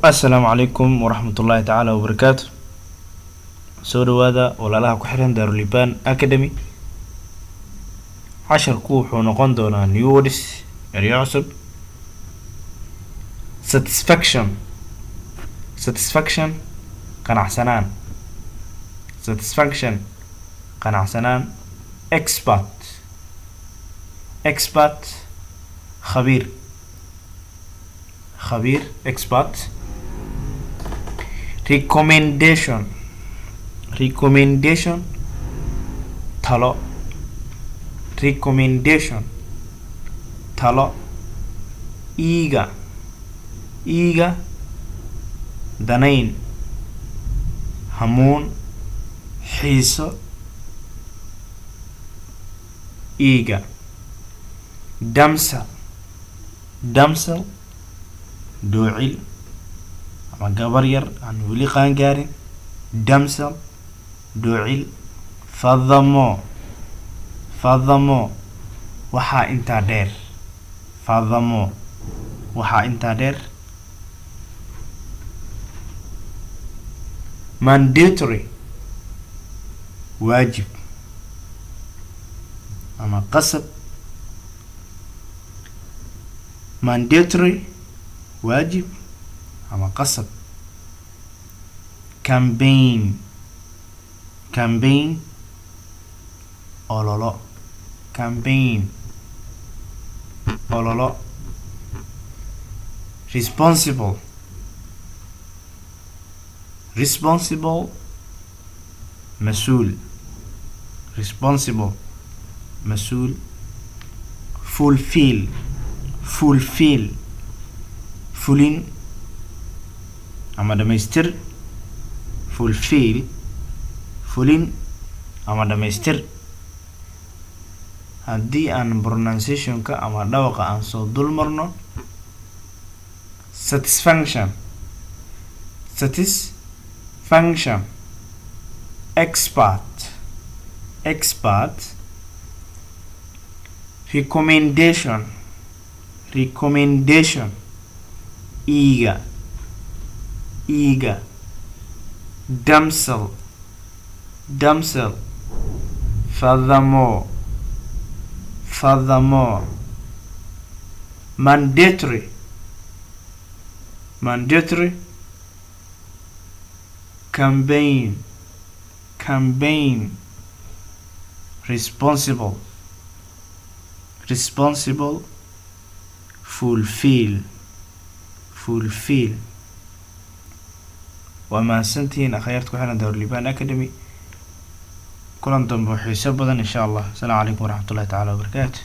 Assalaamu calaykum waraxmatullaahi tacaala wabarakaatu. Soo dhawaada walaalaha ku xiran Daaruliban Academy. Casharku wuxuu noqon doonaa new words, eryo cusub. Satisfaction, satisfaction, qanacsanaan. Satisfaction, qanacsanaan. Expert, expert, khabiir, khabiir, expert. Recommendation, recommendation, talo. Recommendation, talo. Eager, eager, danayn, hamuun, xiiso. Eager. Damsel, damsel, dhoocil ama gabar yar aan weli qaan gaarin. Damsel, dhoocil. Furthermore, furthermore, waxaa intaa dheer. Furthermore, waxaa intaa dheer. Mandatory, waajib ama qasab. Mandatory, waajib ama qasab. Campaign, campaign, ololo. Campaign, ololo. Responsible, responsible, mas-uul. Responsible, mas-uul. Fulfill, fulfill, fulin ama dhamaystir. Fulfill, fulin ama dhamaystir. Haddii aan pronunciationka ama dhawaqa aan soo dul marno: satisfaction, satisfaction, expert, expert, recommendation, recommendation, eager, eager, damsel, damsel, furthermore, furthermore, mandatory, mandatory, campaign, campaign, responsible, responsible, fulfill, fulfill. Waa mahadsantihiin akhyaarta ku xiran Daaruliban Academy. Kulan dambe oo xiiso badan, insha Allah. Asalaamu calaykum waraxmatullahi tacaala wabarakaatu.